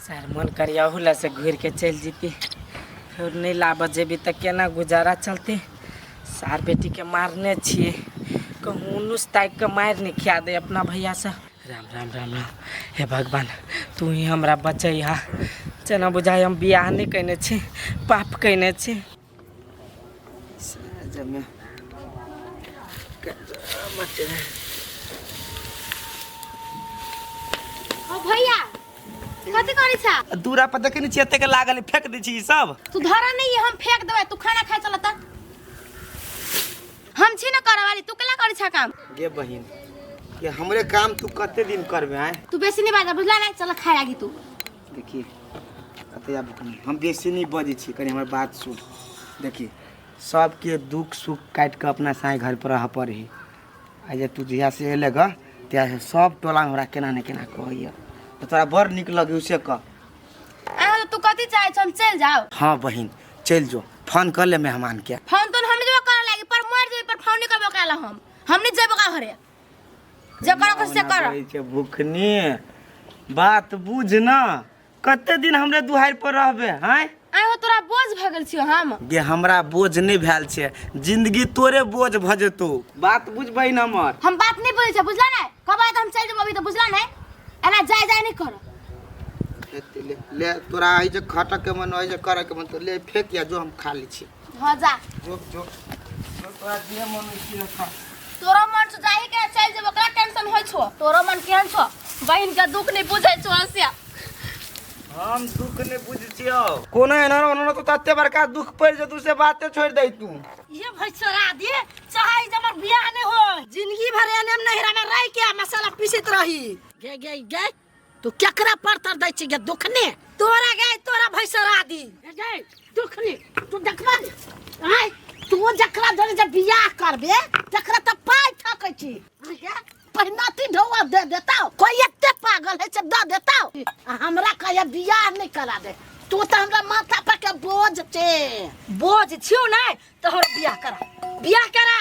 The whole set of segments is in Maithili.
सर मन करिया अहू से घुरि के चलि जेती, फेर नहि लाबऽ जेबी तऽ केना गुजारा चलतै। सार बेटीके मारने छियै, कहूँ उन्नूस ताकि कऽ मारि नहि खिया दे अपना भैयासँ। राम राम राम राम, हे भगवान तू ही हमरा बचैहा। जेना बुझाइ हम बियाह नहि कयने छी, पाप कयने छी। जमे ओ भैया कथी करै छा? दूरा पर देखे नहीं छियै एतेक लागल है, फेंक दै छी ई सब। तू धरा नहीं है, हम फेंक देबै, तू खाना खाए चल त। हम छी न करे वाली, तू केला करै छा काम? गे बहिन, ये हमरे काम तू कते दिन करबे आय? तू बेसी नहीं बाजा बुझला नहीं, चल खाए लागी तू। देखी कते आब कनी हम बेसी नहीं बजै छी, कनी हमर बात सुन। देखी सबके दुख सुख काटि कऽ अपना साँय घर पर रह पड़ही। आ जे तू जहिया से एले ग तहिया से सब टोला हमरा केना ने केना कहैया, तऽ तोरा बड़ नीक लगै से कह। आहो तू कथी चाहै छ, हम चलि जाओ? हाँ बहिन चलि जो, फोन कर ले मेहमान के। फोन तो हम जेबो करे लागी, पर मर जेबे पर फोन नहीं करबो काला, हम नहीं जेबो का घरे, जे करो से कर। कहै छै भुखनी बात बुझ न, कते दिन हमरे दुहारि पर रहबे हैं? आहो तोरा बोझ भऽ गेल छियो हम। गे हमरा बोझ नहीं भेल छै, जिंदगी तोरे बोझ भऽ जेतौ। बात बुझ बहिन हमर। हम बात नहीं बुझै छै बुझला नहीं, कहबै तऽ हम चलि जेबो अभी तऽ बुझला नहीं, एना जाय जाय नहीं कर। ले, ले तोरा एहि जे खटक के मन, एहि जे करे के मन तो ले फेंक या जो हम खा लै छी। हाँ जा। जो जो जो तोरा जे मन होइ छै खा। तोरो मन से जाही के चलि जेबो, ओकरा टेंशन होइ छौ? तोरो मन केहन छौ, बहिन के दुख नहीं बुझै छौ से। हम दुख नहीं बुझै छियौ, कोनो एना ओना तो तते बड़का दुख पड़ि जेतौ से बाते छोड़ि दै तू। ये भैसरा दे चाहे जब हमर बियाह नहीं हो, जिंदगी भर एने में नहिरा में रह के मसाला पीसैत रही। गे गे गे तू केकरा परतर दै छी गे दुखने? तोरा गे तोरा भैसरा दी। गे गे दुखने तू देखबा ने आय, तू जकरा धरे जे बियाह करबे तकरा त पाइ ठकै छी। आय गे पहिनाती ढौआ दे देता, कोई एते पागल है से दे देता, आ हमरा कहे बियाह नहीं करा दे। तू त हमरा माथा पर के बोझ छे। बोझ छियो नहीं तो हमरा बियाह करा, बियाह करा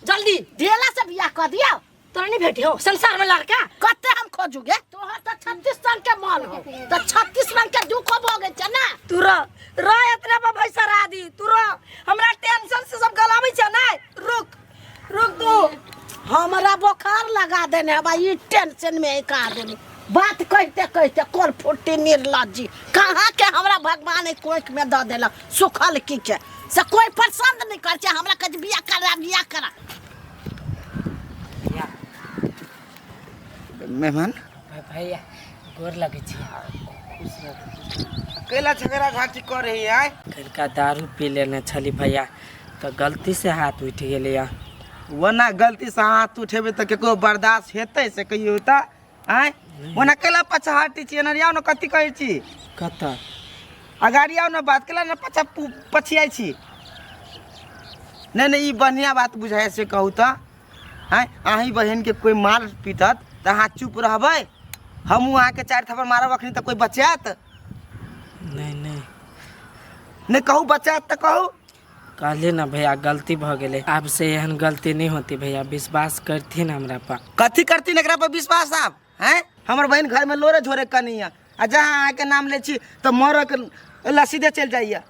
जल्दी। ढेला से बियाह कर दिया तोरा नहीं भेटे हो संसार में लड़का कते हम खोजूगे? तोहर तो 36 रंग के माल हो तो 36 रंग के दुख हो गए छे ना। तू रह रह इतना पर भैसा दी, तू रह, हमरा टेंशन से सब गलाबै छे ना। रुक रुक तू हमरा बुखार लगा देने हवा ई टेंशन में एक आदमी बात कहते कहते कोल फुट्टी निर्लज्जी कहाँ के हमरा भगवान एक कोख में दऽ देलक सुखल की के से कोई पसंद नहीं कर छे हमरा कहे बियाह करा बियाह करा। भैया। मेहमान। भैया गोर लगै छी। खुश रह। कैला झगड़ा झांटी कर रही है? कलका दारू पी लेने छली भैया तऽ गलती से हाथ उठि गेलैया। ओना गलती से हाथ उठेबै तऽ केकरो बर्दाश्त हेतै से कहियौ तऽ? आँय ओना कैला पाछा हटै छी? एना आउ ने, कथी कहै छी? कतऽ अगाड़ी आउ ने, बात कैला ने पाछा पछियाइ छी? नहीं नहीं ई बढ़िया बात बुझाइ से कहू तऽ। आँय अहीं बहिनके कोई मार पीटत तऽ अहाँ चुप रहबै? हमहूँ अहाँके 4 थप्पड़ मारब अखनी तऽ कोई बचायत? नहीं नहीं। नहीं कहू बचायत तऽ कहू। कहली ना भैया गलती भऽ गेलै, आब से एहन गलती नहीं होती भैया, विश्वास करथिन हमरा पर। कथी करथिन एकरा पर विश्वास आब? हैं हमर बहिन घर में लोरे झोरे कनिया, आ जहाँ अहाँके नाम लै छी तऽ मरक लसीदे चलि जाइया।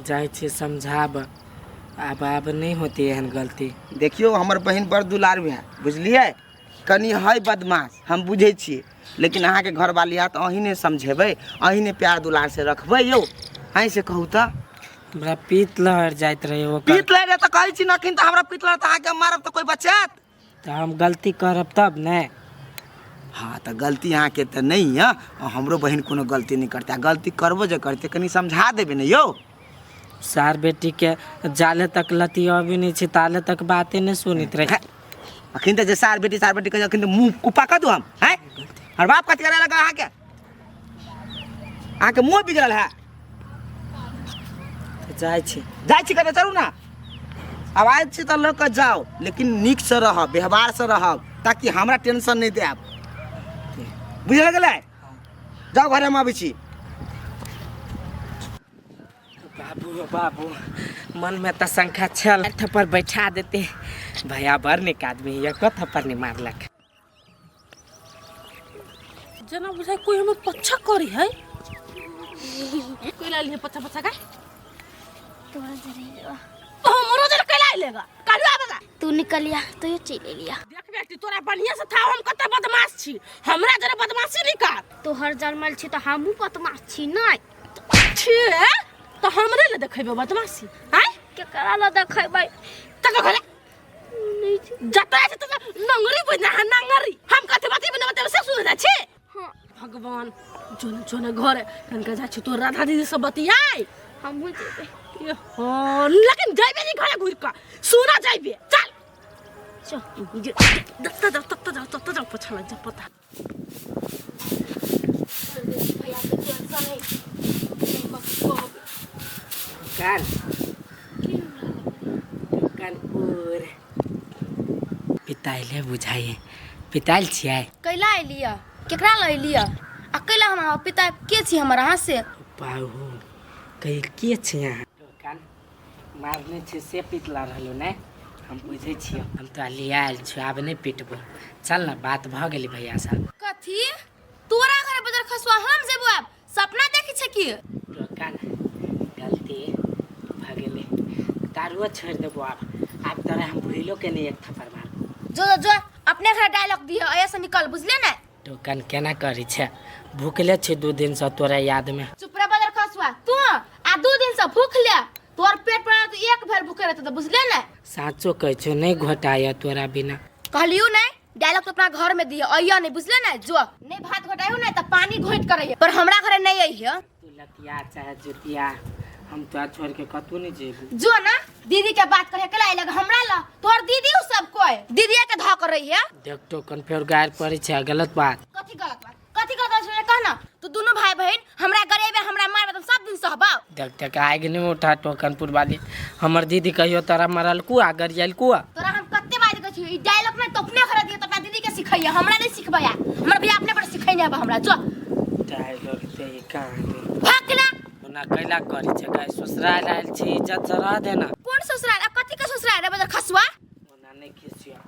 जाइ छी समझाब, आब आब नहीं होती एहन गलती। देखियौ हमर बहिन बड़ दुलारू है बुझलियै, कनी है बदमाश हम बुझै छियै, लेकिन अहाँके घरवाली हैत अहीं ने समझेबै, अहीं ने प्यार दुलार से रखबै यौ। अहीं से कहू तऽ। हमरा पीत लहर जाइत रहे ओकर। पीत लहर तऽ कहै छी ने अखन तऽ हमरा पीत लहर तऽ अहाँके मारब तऽ कोई बचायत? तऽ हम गलती करब तब ने। हाँ तऽ गलती अहाँके तऽ नहीं है, हमरो बहिन कोनो गलती नहीं करते, आ गलती करबो जे करते कनी समझा देबै ने यौ। सार बेटी के जाले तक लतियाबी नहीं छी ताले तक बाते नहीं सुनैत रहे। अखन तऽ जे सार बेटी कहै अखन तऽ मुँह कुपा कऽ दू हम। हैं और बाप कथी करे लगा अहाँके? अहाँके मुँह बिगड़ल है। जाइ छी। जाइ छी कतऽ? चलू ना। आब आयल छी तऽ लऽ कऽ जाउ, लेकिन नीकसँ रहब, व्यवहारसँ रहब, ताकि हमरा टेंशन नहि देब। बुझल गेलै? जाउ घरे, हम अबै छी। बाबू हो बाबू, मन में तऽ शंका छल, थप्पड़ बैठा देते भैया बड़ नीक आदमी है, एको थप्पड़ नहीं मारलक। जेना बुझाइ कोई हमर पछा करी है। कोई लिए पत्थर पत्थर का तोरा जरे ओ मोरो जरे कैला लेगा कालू आबा तू निकलिया तो ये चले लिया। देख बेटी तोरा बढ़िया से था हम कते बदमाश छी, हमरा जरे बदमाशी नहीं कर। तोहर जन्मल छी तो हमहू बदमाश छी नहीं छी तो हमरे ले देखेबे बदमाशी आय केकरा ल देखेबै तक घरे नहीं छी। जतरा छै तत नंगरी बना नंगरी हम कते बात बना बतेबे से सुन जा छी। हां भगवान जोन जोन घर कनका जा छी तो राधा दीदी सब बतियाई हमहू जेबै। ये हो लेकिन जाइबे नहीं घरे घुर के सुना जाइबे चल चल दत्ता जाओ तत्ता जाओ तत्ता जाओ पछा लग जा पता भैया के टेंशन है कान कानपुर पिताइले बुझाइए पिताइल छियै। कैला अयलियै केकरा लऽ अयलियै आ कैला हम पिता के छी हमर अहाँ से पाहु कही के छी अहाँ कान मारने छै से पितला रहलो ने हम बुझै छियै हम तो लिया आयल छियो आब नहि पिटबो चल ने बात भऽ गेलै भैया साहब। कथी तोरा घर बजर खसुआ हम जेबो आब सपना देखै छै की कान गलती भऽ गेलै दारुओ छोड़ि देबो आब आब तोरा हम भूलो के नहीं एक थप्पड़ मारबो। जो जो जो अपने घर डायलॉग दिह ऐसे निकल बुझले ने। टोकन केना करै छै भूखले छी 2 दिन से तोरा याद में। चुप रह बजर खसुआ तू आ 2 दिन से भूख ले तोर पेट पर तो एक भर भूखे रहते तो बुझले ने। साचो कहै छौ नहीं घोटाया तोरा बिना। कहलियो नहीं डायलॉग तो अपना घर में दिह अइया नहीं बुझले ने जो नहीं भात घोटायो नहीं त पानी घोट कर रही पर हमरा घरे नहीं अइहे। तू लतिया चाहे जुतिया हम तोरा छोड़ के कतू नहीं जेबू। जो ना दीदी के बात करे के लग हमरा ल तोर दीदी उ सब कोई दीदी के ध कर रही है। देख टोकन फेर गार पड़े छै गलत बात। कथी गलत बात कथी गलत बात कह ना तू दोनों भाई बहन हमरा गरीब हमरा मारबे त सब दिन सहबाओ। देख देख आग नहीं उठा टोकनपुर वाली हमर दीदी कहियो तोरा मरल कुआ गरियल कुआ। तोरा हम कते बात कहै छी ई डायलॉग में तो अपने घर दियो त अपना दीदी के सिखैया हमरा नहीं सिखबैया हमर भैया अपने पर सिखै नहीं हमरा जो डायलॉग ते कहां भाग ना ओना कैला करै छै गाय ससुराल आयल छी इज्जत से रह देना। कोन ससुराल आ कथी के ससुराल रे बदर खसुआ ओना नहीं खिसियो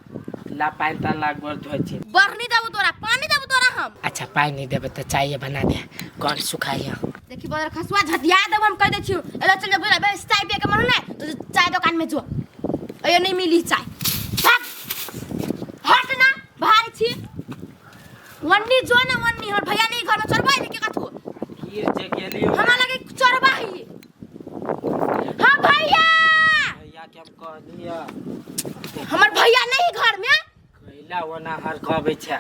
ला पानि तान लाग गोर धोइ छी बरनी देबो तोरा पानी देबो तोरा हम। अच्छा पानि नहीं देबे त चाय बना दे कल सुखाइया। देखी बदर खसुआ झटिया देबो हम कह दै छियो एला चल जा बे चाय पिए के मन नै तो चाय दुकान में जो अयो नहीं मिली चाय भाग हट ना भारी छी वन्नी जो ना वन्नी हमर भैया नहीं घर में चढ़बै नहीं के कथू गिर जे गेलियो हमरा लगे चढ़बा ही। हां भैया भैया के हम कह दिया हमर भैया नहीं घर में कैला ओना हर कहबै छै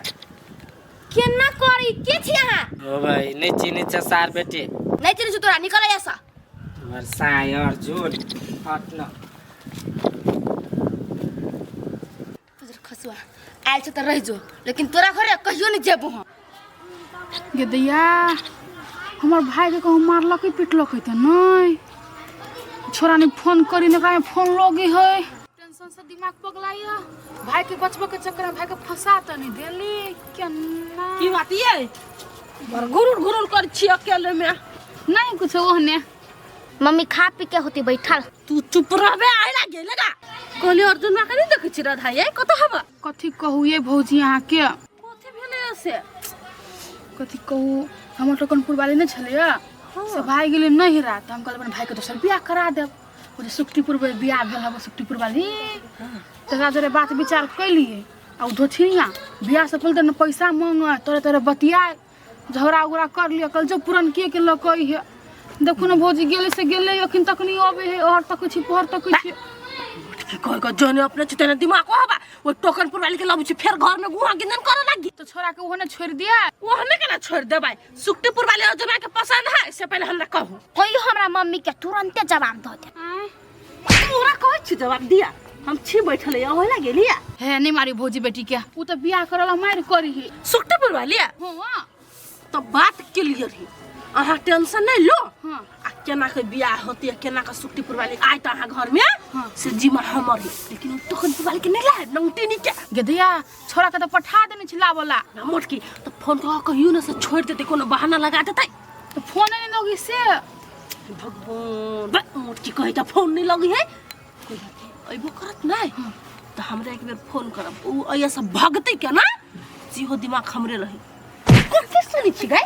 केना करी के छी अहाँ। ओ भाई नहीं चिन्है छै सार बेटी नहीं चिन्है छी तोरा निकल ऐसा तोहर साय अर्जुन हट न खसुआ आयल छ त रह जो लेकिन तोरा घरे कहियो नहीं जेबो हम। गे दैया हमर भाई के कहूँ मारलक पिटलक त नहीं छोरा ने फोन करी ने ओकरा फोन लगी है टेंशन से दिमाग पगलाइया भाई के बचबे के चक्कर में भाई के फंसा त नहीं देली केना की बात ये बड़ घुरुर घुरुर कर छी अकेले में। नहीं कुछ ओहने मम्मी खा पी के होती बैठल। तू चुप रहबे आइला गेले गा कहली अर्जुन मा के नहीं देखै छी राधा ये कत हवा कथी कहू ये भौजी अहाँ के कथी भेलै से कथी कहू हमर टोकनपुर वाले नहीं छलैया से भाई गेलै नहीं रात हम कहलियै अपन भाई के दोसर बियाह करा देब ओ जे सुक्तिपुर में बियाह भेल हब सुक्तिपुर वाली तकरा जोरे बात विचार कैलियै आ ओ धोछिनिया बियाह से पहिले तऽ पैसा मांगे तोरे तोरे बतियाए झगड़ा उगड़ा कर लिअ कल जो पुरनकिए के लऽ कऽ अइहे। देखू ने भौजी गेलै से गेलै अखन तक नहीं अबै है और तकै छी पहर तकै छी की कह के जने अपने छी तेने दिमाग हवा ओ टोकनपुर वाली के लबु छी फेर घर में गुहा गिंदन करे लागी तो छोरा के ओहने छोड़ दिया ओहने केना छोड़ देबै सुक्तिपुर वाले अर्जुना के पसंद है से पहले हमरा कहू। कोई हमरा मम्मी के तुरंते जवाब दऽ दे। तोरा कहै छी जवाब दिया हम छी बैठल है ओहिला गेलिया हे नहीं मारी भौजी बेटी के उ त बियाह करला मारि करी है सुक्तिपुर वाली हां तो बात क्लियर है अहाँ टेंशन नहीं लो। हां आ केना के बियाह होती केना के सुक्तिपुर वाली आय त अहाँ घर में हाँ। से जिम्मा हमर है लेकिन ओ टोकनपुर वाली के नहीं लाए नंगटी नहीं के गेदैया छोरा के त पठा देने छी लाबला ना मोटकी तो फोन कह कहियो ना से छोड़ देते कोनो बहाना लगा देते तो फोन नहीं लगी से भगवान बा मोटकी कहे त फोन नहीं लगी है कोई बात नहीं अइबो करत नहीं तो हमरा एक बेर फोन करब उ अइया से भगतै केना सीहो दिमाग हमरे रही कथी सुनै छी गै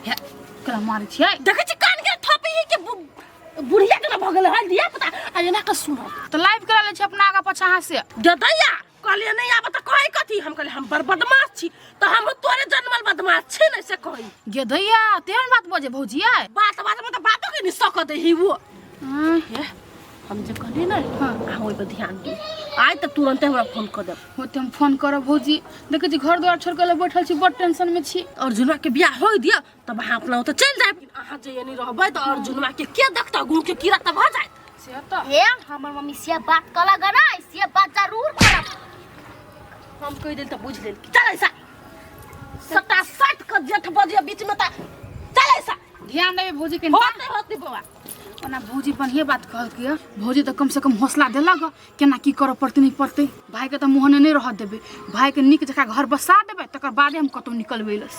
हे कला मारै छियै देखै छी कान के बुढ़िया के ना भऽ गेलै है धिया पुता आ एना के सुनत। तऽ लाइव करा लै छी अपना आगा पाछा अहाँ से। ददैया कहलियै नहि आबऽ तऽ कहै कथी? हम कहलियै हम बड़ बदमाश छी तऽ हम तोरे जन्मल बदमाश छी ने से कहै। गे दैया तेहन बात बजे भौजी आइ। बात बात में तऽ बातो के नहीं सकत ही वो। हे, हम जे कहलियै ने अहाँ ओहि पर ध्यान दियौ। आइ तऽ तुरन्ते हमरा फोन कऽ देब। होते हम फोन करब भौजी। देखै छी घर द्वार छोड़ि कऽ बैठल छी, बड़ टेंशन में छी। अर्जुनवा के बियाह होय दिअ तब अहाँ अपना ओतऽ चलि जायब। अहाँ जे एनी रहबै तऽ अर्जुनवा के के देखतै? गुड़ के कीड़ा तऽ भऽ जायत। से तऽ हे हमर मम्मी से बात कलक ना, से बात जरूर करब। हम कहि देल तऽ बुझि लेल। चल ऐसा सटा सट के जेठ बजिया बीच में तऽ चल ऐसा। ध्यान देबै भौजी के। होते होते बौआ। ओना भौजी बढ़िए बात कहलकै हँ। भौजी तऽ कमसँ कम हौसला देलक हँ, केना की करऽ पड़तै नहि पड़तै। भाइके तऽ मोहने नहि रहऽ देबै, भाइके नीक जकाँ घर बसा देबै तकर बादे हम कतहु निकलबै एलसँ।